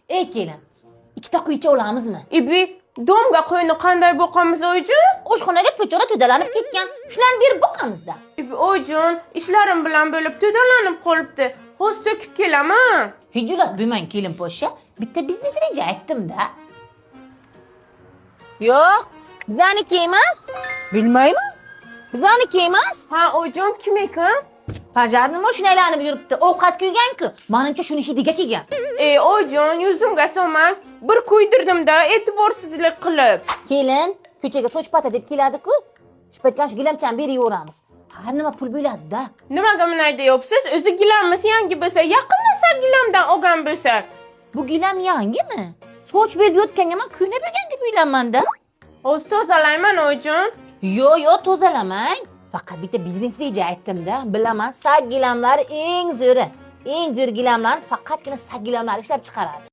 Ey kelin, ikkita quycha olamizmi? Ibi, дом ga qo'yni qanday boqamiz, oyijon? Oshxonaga ko'chada to'dalanib ketgan. Shularni berib boqamizda. Ibi, oyijon, ishlarim bilan bo'lib to'dalanib qolibdi. Hozir to'kib kelaman. Hijulat bo'lmang, kelin poshsha. Bitta biznes reja aytdim-da. Yo'q, bizaniki emas. Bilmayman. Bizaniki emas. Ha, oyijon, kim ekan? Пожарный mashina aylanib yuribdi. Ovqat kuygan-ku. Manimcha, shuni hidiga kelgan. E, oyijon, yuzimga solmang. Bir kuydirdim-da, e'tiborsizlik qilib. Kelin, ko'chaga soch pata deb keladi-ku. Shu paytga shu gilamchani berib yuboramiz. Har nima pul bo'ladi-da. Nimaga bunday deyapsiz? O'zi gilamimiz yangi bo'lsa, yaqinlasa gilamdan olgan bo'lsak. Bu gilam yangimi? Soch berib yotganga man ko'na bo'lgan deb o'ylayman-da. Hozir tozalayman, oyijon. Yo'q, yo'q, tozalamang. Faqat bitta biznes reja aytdim-da. Bilaman, sag gilamlar eng zo'ri. Eng zo'r gilamlarni faqatgina sag gilamlari ishlab chiqaradi.